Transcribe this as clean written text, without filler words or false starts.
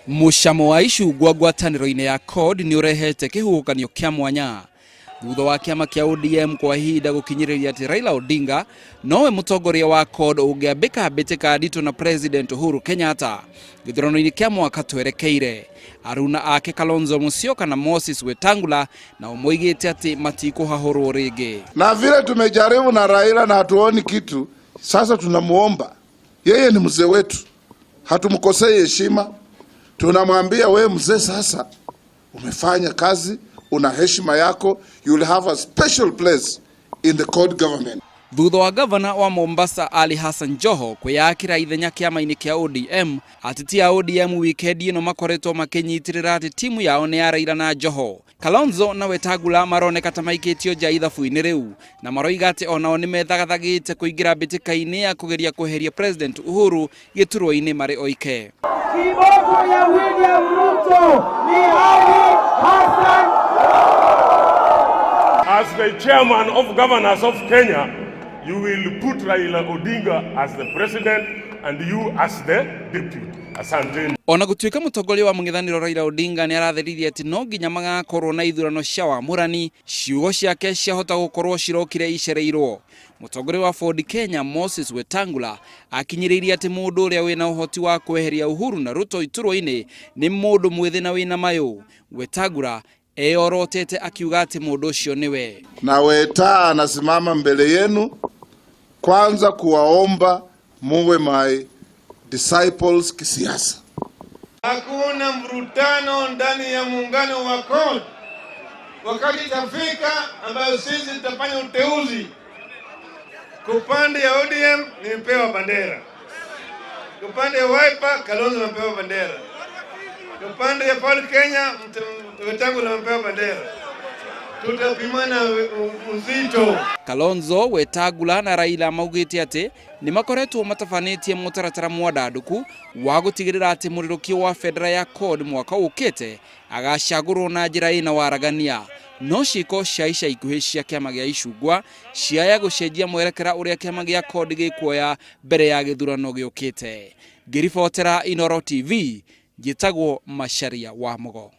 Mũcamo wa icungwa ngwatanĩro-inĩ ya CORD nĩ ũrehete kĩhuhũkanio kĩa mwanya thutha wa kĩama kĩa ODM kwa ihinda gũkinyĩrĩria atĩ Raila Odinga nowe mũtongoria wa CORD ũngĩambĩka mbĩtĩka nditũ na President Uhuru Kenyatta gĩthurano-inĩ kĩa mwaka twerekeire. Aruna ake Kalonzo Musyoka na Moses Wetangula nao moigĩte atĩ matikũhahũrwo rĩngĩ. Na vile tumejaribu na Raila na hatuoni kitu, sasa tunamuomba yeye, ni mzee wetu, hatumkosei heshima. Tunamwambia we mzee, sasa umefanya kazi, una heshima yako, you will have a special place in the CORD government. Thutha wa gavana wa Mombasa Ali Hassan Joho kwĩyakĩra ithenya kĩama-inĩ kĩa ODM, ateti a ODM wikendi ĩno makoretwo makĩnyitĩrĩra atĩ timu yao nĩ ya Raila na Joho. Kalonzo na Wetangula maroneka ta maikĩtio nja ithabu-inĩ rĩu na maroiga atĩ onao nĩ methagathagĩte kũingĩra mbĩtĩka-inĩ ya kũgeria kweheria President Uhuru gĩturwa-inĩ marĩ oike. Kiboko ya William Ruto ni Ali Hassan. As the chairman of governors of Kenya, you will put Raila Odinga as the president and you as the deputy. Asanteni. Ona gũtuĩka mũtongoria wa mũng'ethanĩro Raila Odinga nĩ aratheririe atĩ no nginya magakorwo na ithurano cia wamũrani, ciugo ciake ciahota gũkorwo cirokire icereirwo. Mũtongoria wa Ford Kenya Moses Wetangula akinyĩrĩirie atĩ mũndũ ũrĩa wĩna ũhoti wa kweheria Uhuru na Ruto iturwa-inĩ nĩ mũndũ mwĩthĩ na wĩna mayũ. Wetangula eyorotete akiuga atĩ mũndũ ũcio nĩwe. Na Weta anasimama mbele yenu kwanza kuwaomba muwe my disciples kisiasa. Hakuna mvurutano ndani ya muungano wa CORD. Wakati itafika ambayo sisi tutafanya uteuzi, kupande ya ODM nimepewa bendera, kupande ya Wiper Kalonzo amepewa bendera, kupande ya Ford Kenya Wetangula amepewa bendera. Tutapimana uzito. Kalonzo Wetangula na Raila maugĩte atĩ nĩ makoretwo matabanĩtie mũtaratara mwandandũku wa gũtigĩrĩra atĩ mũrĩrũkio wa bendera ya CORD mwaka ũkĩte agacagũrwo na njĩra ĩna waragania. No ciĩko cia ica ikuhĩ cia kĩama gĩa icungwa ciaya gũcenjia mwerekera ũrĩa kĩama gĩa CORD gĩkuoya mbere ya gĩthurano gĩũkĩte. Ngĩribotera Inooro TV, njĩtagwo Macharia wa Mũgo.